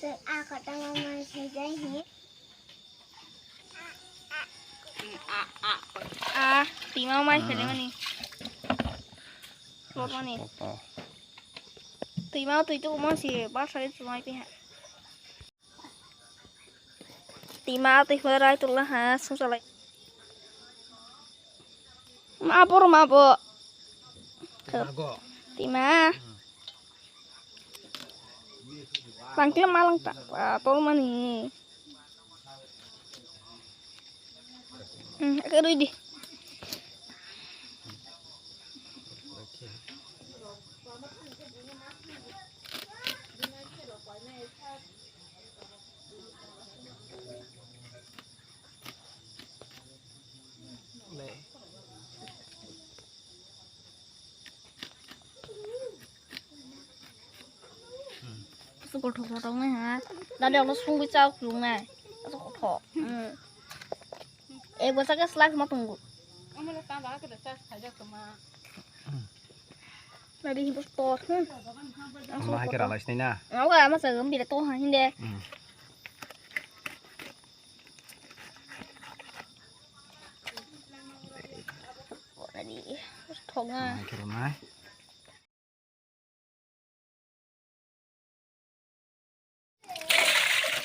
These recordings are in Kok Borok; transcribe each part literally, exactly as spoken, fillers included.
A kotoma mai sejai hi. A, twima mai sele mani. Slot mani. Twima twi tu mo si ba sari tu mai pi ha. Twima twi khwlai rai tula ha sungsalai. Ma bor ma bo. Twima. Langkila malang ta, ah, tolmani. Hmm, ake rui di. Aswk kothok kothok nai ha. Dade ulo sungwi chao khuluk nai. Aswk kothok. Hmm. Ek bwsa khe slak ma tongo. Nadi hibo tor. Hmm. Ama hai khe ralai sinai na. Awa ama sa gam bile to ha hinde. Hmm. Nadi thok na. Ama hai khe ralai.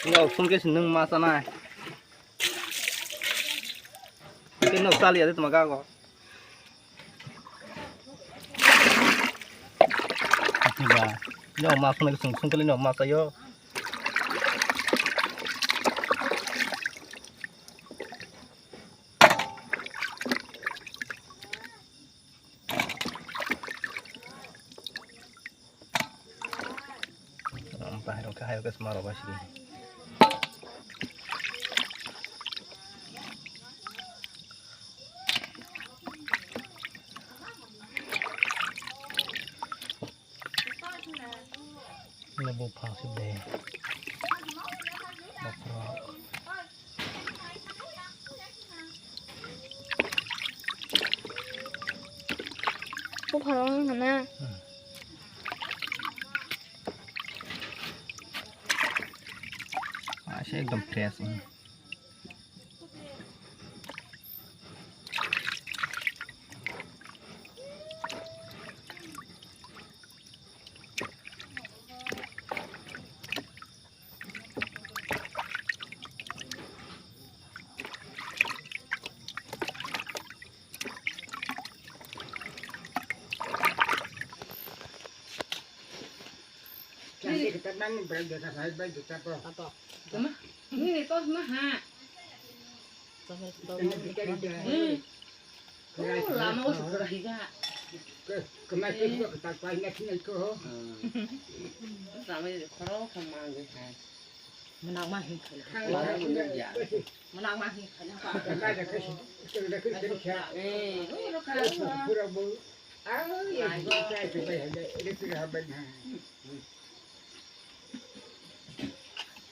Nok sung khe se nwng ma chanai. Khe nok chaliya de tongma gago. Ba, nok ma sung khe sung sung khe nok ma chayo. Bahai rok khe hayok sma rok bai sidi. Ini buphang sih deh. Bakrok. Buphang mana? Hmm. Masih ekdom fresh ini. Nini tos ma ha. Hmm. Lama o sukra higa. Kemai tu tak pai nak nak ko. Lama ni khoro khamang ge hai. Menang ma hin khala. Menang ma hin khala. Eh, ro khala. Pura bu. Ah, ya, ya, ya, ya, ya.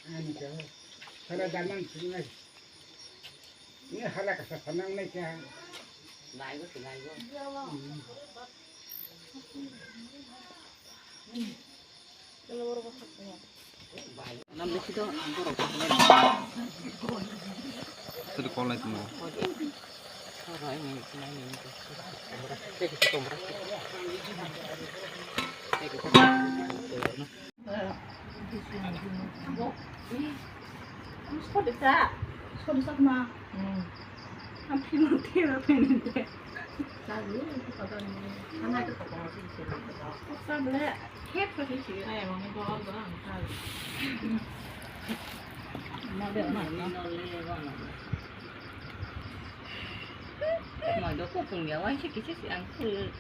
Ani ka. Hala daman sungai. Ini hala ka sa panang nai ka. Laigo, laigo. Tadi call itu mau. Mai do ko pung ya wai se kisi si ang pul.